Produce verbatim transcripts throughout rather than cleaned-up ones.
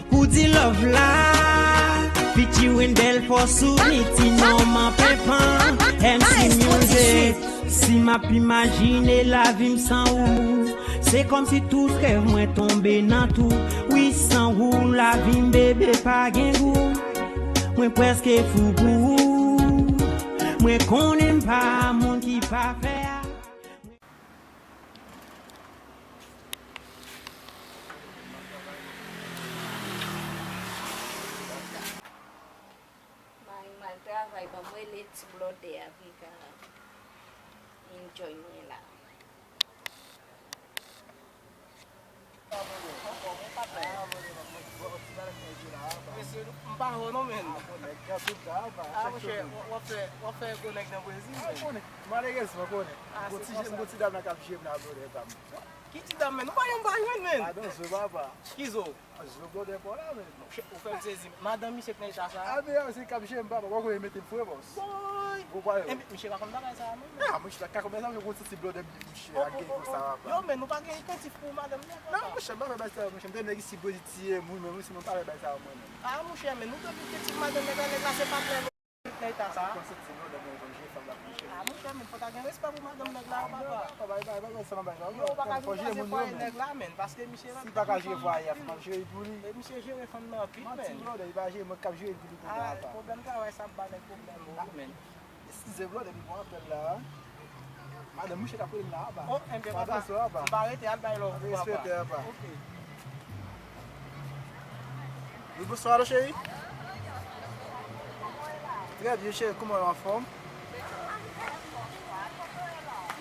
Kou di love la, featuring Delfos ou Niti, Norman Penpan, M C Music. Si m ap imajine lavi m san ou, se kòmsi tout rèv mwen tonbe nan twou. Wi, san ou, lavi m, bebe, pa gen gou. Mwen prèske fou pou ou. Mwen konnen m pa moun ki pafè a. Mari m al travay, ban m rele ti blòdè a pou l ka enjoy mwen la. Mesye, m pa wè w non, menn. Ah, monchè, w ap fè, w ap fè gwo nèg nan Brezil, menn. Malerezman, konnen. Gon ti, gon ti dam la k ap jwe m la, blòdè pa m. Ki ti dam, menn? Ou pa jwenn, ou pa jwenn, menn. Padon, zo papa. Ki zo? Zo blòdè pa w la, menn. Ou fè m sezi. Madanm misye k nan eta sa a? A, men se k ap jere m, papa. Ou pa konnen mete m fre, bòs. Boy! Ou pa wè. Enben, misye pa konn bagay sa a, non, menn. A, monchè, ka konbyen sa, mwen konn ti blòdè misye a gen konsa, papa. Yo, menn, nou pa gen atantif pou madanm nan, papa. Non, monchè, m pa fè bagay sa a, monchè. M te nèg isi Brezil tiye moun, men mwen, si mwen pa fè bagay sa a, mwen, menn. A, monchè, menn, nou te vin kritike madanm nèg la, nèg la se patnè nou. Nan eta sa a. Kòmsi ti blòdè mwen konn jere fanm la pou misye. A, monchè, men fò ta gen respè pou madanm nèg la, papa. Papa, papa, papa, sa nan bagay la. Yo, ou pa ka vin kraze fwaye nèg la, menn, paske misye renmen fanm. Si pa ka jere fwaye a, fò m jere l pou li. E misye jere fanm nan anpil, menn. Manti, blòdè, li pa jere, mwen k ap jere l pou li kounye a, papa. Pwoblèm travay sa ap ba nèg pwoblèm, wi, menn. Eskize, blòdè, m pran apèl la. Madanm mouche k ap rele m la, apa. Oh, enben, papa, m pa rete, al bay love pou papa. Respè, apa. Ok. Wi, bonswa, alo, cheri. Trè byen, cheri, kòman w, anfòm?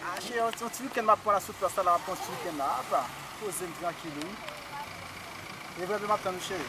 Ah, cheri, yon, yon ti wikenn m ap pran la sou plas la, m ap pran yon ti wikenn la, apa. Poze m trankil, wi. E vrèman, m ap tann ou, cheri.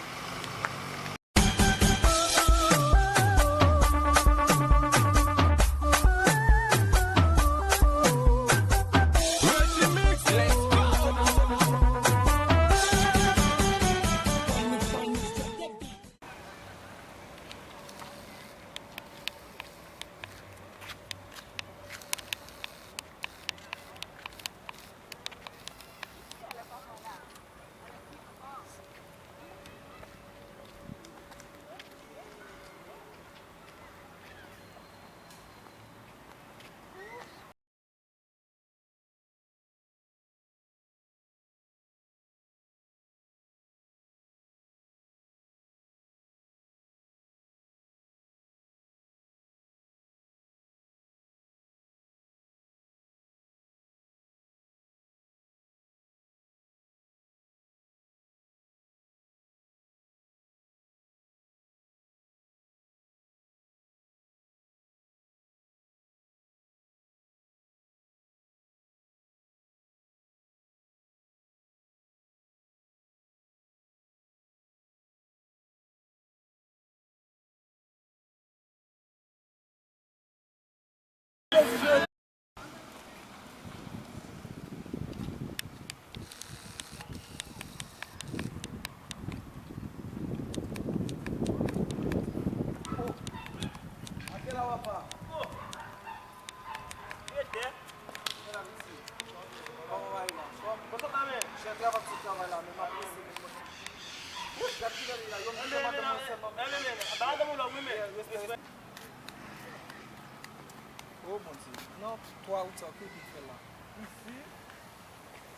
Oh, Bondye. Non, twa wout sa, ki pou fè la? Isi.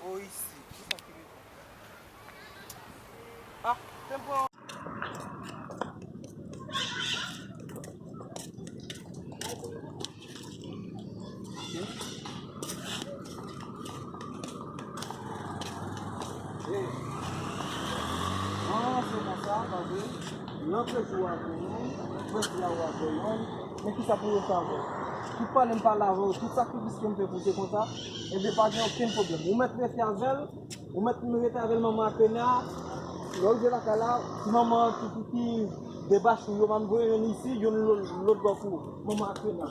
Oh, isi. Ki sa ki rive? Ah, te pran. Ah, se konsa, tande. Nan premye jou a, premye jou a, men kisa pou yo fè avè w? Tout pale m pale avè w, tout sakrifis ke m fè pou w te konsa, ebyen pa gen okenn pwoblèm. Ou mèt rete avè l, ou mèt rete avè l, manman Akrena. Lè w rive lakay la, ti manman an ki, ki, ki debach ou yo, m ap voye youn isi, youn lò-, lòt bò pou manman Akrena.